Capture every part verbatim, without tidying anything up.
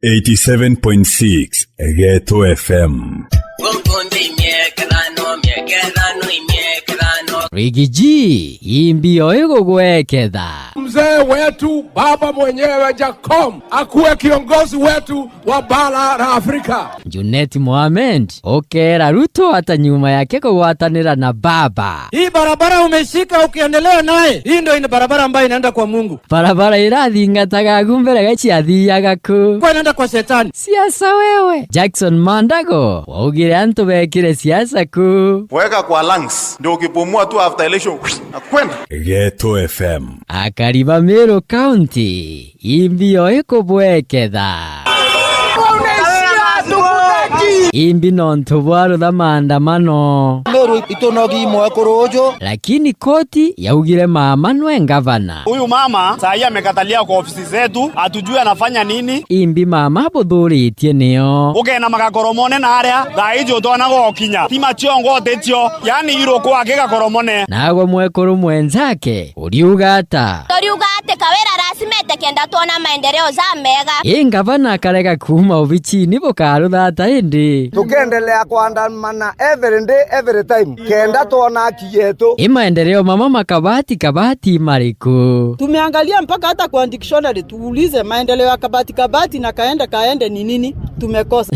Eighty-seven point six Geto F M. Riggy G, imbi o igugweketha. Mzee wetu, baba mwenyewe Jacom, akuwe kiongozi wetu wa bara la Afrika. Junet Mohamed, ukera Ruto ata nyuma yake kugwatanira na baba. Hii barabara umeshika ukiendelea naye, hii ndio ina barabara ambayo inaenda kwa Mungu. Barabara irathingataga ku mbere ga ciathiaga ku. Kwa inaenda kwa shetani. Siasa wewe. Jackson Mandago, waugire antu bekire siasa ku. Weka kwa lungs, ndio ukipumua tu after election, na kwenda. Geto F M. Akari ba Meru County, imbi o ikubweketha. Imbi nontu bwa rutha maandamano. Meru itunogi imwe kuruju. Lakini koti yaugire mama nwe ngavana. Huyu mama saa hii amekatalia kwa ofisi zetu, hatujui anafanya nini. Imbi mama buthuritie nio. Ukena magakoromone na aria, thaa iji utona gokinya. Ti macio ngote cio, yani iruku akigakoromone. Nagwe mwekuru mwenzake, uriuga ata? Turiuga ati Kawira lazima ete kenda twona maendeleo ja mega. Ii ngavana akarega kuuma obichini bukaruthata indi. Tukiendelea kuandamana every day, every time, kenda twona haki yetu. Ii maendeleo mama makabati kabati mariku? Tumeangalia mpaka hata kwa dictionary, tuulize maendeleo ya kabati kabati na kaende kaende ni nini? Tumekosa.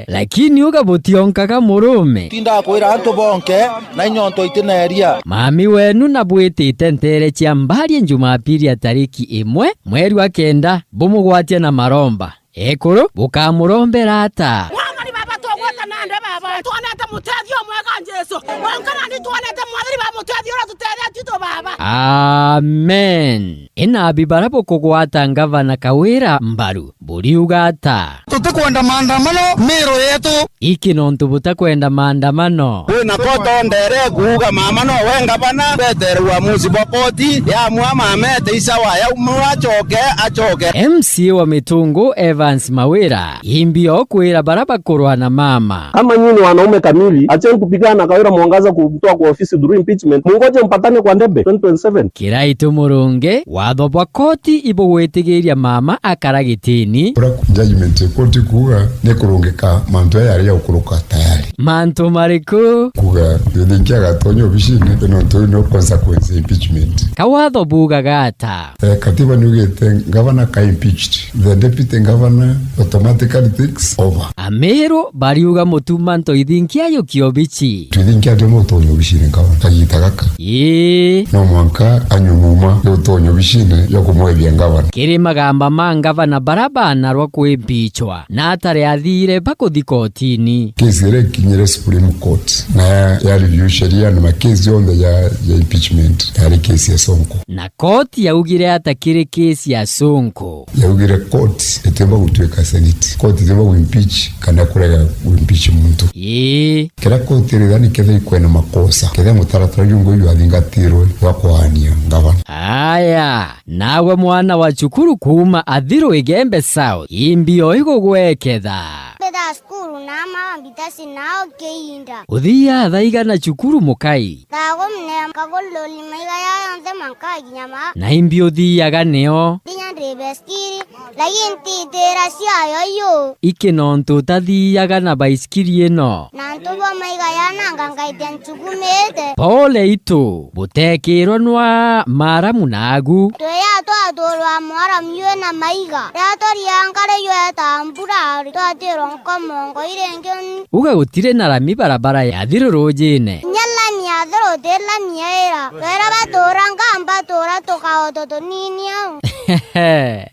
Lakini uga butionkaga murume. Tinda kwira antu bonke, na inyonto itineria. Mami wenu na bwitite ntere cia Mbarie Jumapili ya tariki imwe, mweri wa kenda, bumugwatia na maromba. Ekuru, bukamurombera ata? Mwathani baba, tugweta nande baba. Twonete mutethio mwega Jesu. Onkana ni twonete mwathani ba mutethio uria tutethetie tu baba. Amen. Inabi bara bukugwata ngavana Kawira mbaru, buriuga ata? Tutikwenda maandamano Meru yetu. Iki nontu butakwenda maandamano. Kwina koti ondere kuuga mama nowe ngavana, betere uamuzi bwa koti, yamua mama ete isawa, yaumua acoke, acoke. M C A wa Mitungu Evans Mawira, imbi o kwira bara bakurwa na mama. Kama nyinyi ni wanaume kamili, acheni kupigana na Kawira Mwangaza kumtoa kwa ofisi through impeachment. Mungoje mpatane kwa debe twenty twenty-seven. Kiraitu Murungi, watho bwa koti ibugwitigiria mama akara gitini. Uria judgment ya court kuuga ni kurungika mantu aya ari ya gukuruka tayari. Mantu mariku? Kuuga twithinkia agatonya obicine, nontu ni consequence ya impeachment. Ka watho buugaga ata? Eh, katiba niugite governor ka impeached, the deputy governor automatically takes over. Amiru bariuga mutuma ntoithinkia ayukia obici. Twithinkia atia mutonya obicine governor kagita gaka? Ii. No mwanka anyumuma gutonya obicine ya kumwethia governor. Kiri magamba ma ngavana bara banarwa kwimpichwa na atari athire bakuthi kotini. Kesi iria ikinyire Supreme Court na ya, ya review sheria na makesi yonthe ya, ya impeachment yari kesi ya Sonko. Na koti yaugire ata kiri kesi ya Sonko? Yaugire court itiumba gutuika Senate. Court itiumba guimpeach kana kurega guimpeach muntu. Ii. Kiria court irithani ketha ikwena makosa, ketha mutaratara jungwa jwathingatirwe jwa kuania ngavana. Aya, nawe mwana wa cukuru kuuma Athiru Igembe South, imbi o igugweketha. Mbita cukuru na mama mbita cinao kiinda. Uthiaa thaa igana cukuru mukai? Thaa kumi na imwe, nkagululi maiga ya yonthe mankaginya ma. Na imbi uthiaga nio? Kinya ndi beskiri, lakini ntitira ciayo iu. Iki nontu utathiaga na baisikiri ino? Na antu bo maiga yananga ngaite nchukumite. Pole itu, butekirwa nwa maramu nagu. Twia twaturwa mwaramu yue na maiga. Ria turiangare yue ta mbura, twatirwa nkomongo iringi. Uga gutiri na rami barabara ya Athiru rujine. Kinya lami ya Athiru ti lami yaira. Twera batura ngamba tura tukaoto tunini au.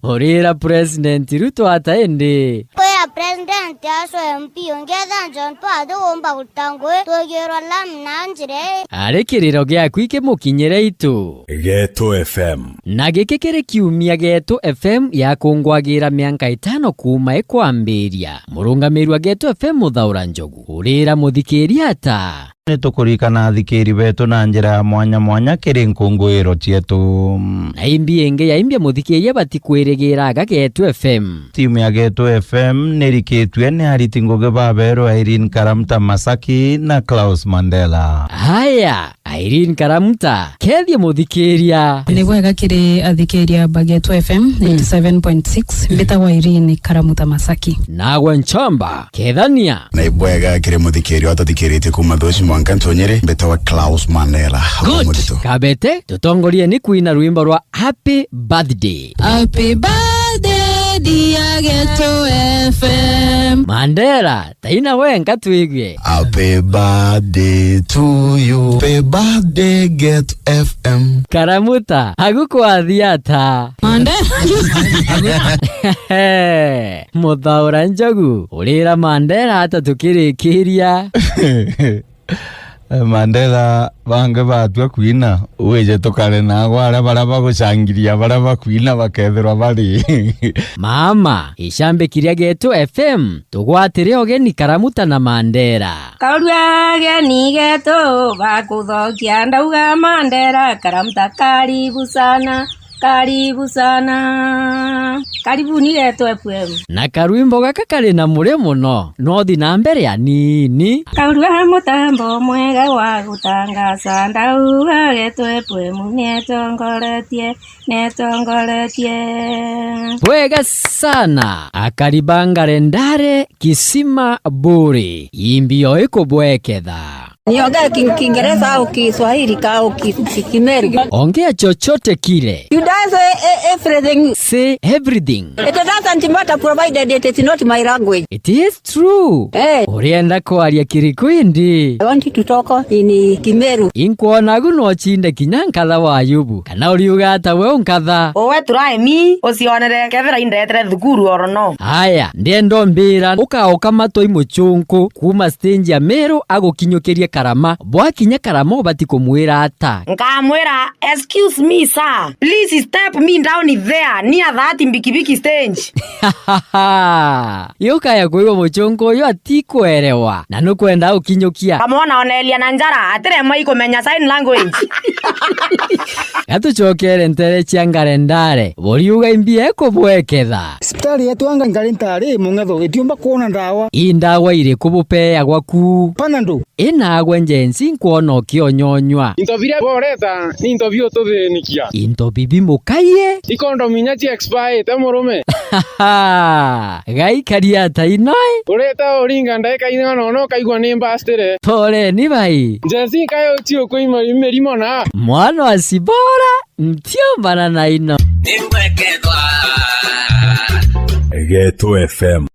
Urira President Ruto ata indi? Kwira President acio M P ungi etha John Paul atigumba guruta ngui, twigirwa lami na njira ii. Ari kiriro giaku ikimukinyire itu. Geto F M. Na giki kiri kiumia Geto F M yakungwagira mianka itano kuuma ikwambiria. Murungamiri wa Geto F M Muthaura Njogu, urira muthikiria ata? Ni tukurikana athikiri betu na njira ya mwanya mwanya kiri nkunguiro cietu. Na imbi ingi ya imbi muthikiria batikwirigira aga Getu F M. Timu ya Getu F M ni rikitue ni ariti ngugi baberu Irene Karamta Masaki na Klaus Mandela. Haya, Irene Karamta, kethie muthikiria. Ni bwega kiri athikiria ba Getu F M eighty seven point six, mbitagwa Irene Karamta Masaki. Nagwe Nchomba, kethania. Na ibwega kiri muthikiria watuthikiritie kuuma Thuci mwanka Ntunyiri, mbitagwa Klaus Mandela. Good. Mutito. Kabete, tutongorie ni kuina rwimbo rwa Happy Birthday. Happy birthday, dear Getu F M. Mandela, taina wenka twigue. Happy birthday to you. Happy birthday, Getu F M. Karamuta, agukwathia ata? Mandela. Muthaura Njogu, urira Mandela ata tukirikiria? Mandela, bangi batua kwina, wije tukare nagwe aria baria bagucangiria, baria bakwina bakethirwa bari. Mama, icambi kiria Getu F M, tugwatire ugeni Karamuta na Mandela. Kaurua ageni getu bakuthokia, ndauga Mandela, Karamuta, karibu sana. Karibu sana. Karibuni Getu F M. Na karwimbo gaka kari na murio muno, no thi na mbere anini. Kaurua mutambo mwega wa gutangaza, ndauga Getu F M nietongoretie, nietongoretie. Bwega sana, akari ba Ngarendare Kisima Buri, imbi o ikubweketha. Niongee Ki-, Kiingereza au Kiswahili ka-, au Ki-, Ki-, Kimeru? Ongea chochote kile. You does e-, e-, everything. Say everything. It doesn't matter provided it is not my language. It is true. Eh. Urienda kwaria Kiriku indi? I want to talk in Kimeru. Inkwona agu no cinde kinya nkatha wa Ayubu. Kana uriuga ata we unkatha? Uwe try me, ucionere kethira indetere thukuru or no. Aya, ndienda umbira, ukaoka matoi muchunku, kuuma stage ya Meru agukinyukirie Karama. Bwakinya Karama ubati kumwira ata? Nkamwira, "Excuse me, sir. Please step me down there, near that mbikibiki stage." Yukaya kwigua muchunku uyu atikwerewa, na nukwenda ukinyukia. Kamwana onelia na njara, atiremwa ikumenya sign language. Gatucokere ntere cia Ngarendare, buriuga imbi ekubweketha. Cibitari yetu anga Ngarendare mung'etho itiumba kwona ndawa. I ndawa iriku bupeagwa ku? Panadol. Inagwe njensi nkwona ukionyonywa. Into biria boreta ni into biututhinikia. Into bibi mukaie. Ikondomu inya ci expire murume. Gaikari ata inoe? Ureta uringa ndaika ing'ana ona ukaigua ni mbastire. Poleni bai. Njensi nkayo ucio kwi ma-, mirimo na. Mwana wa Sibora, ntiumbana na ino. Getu F M.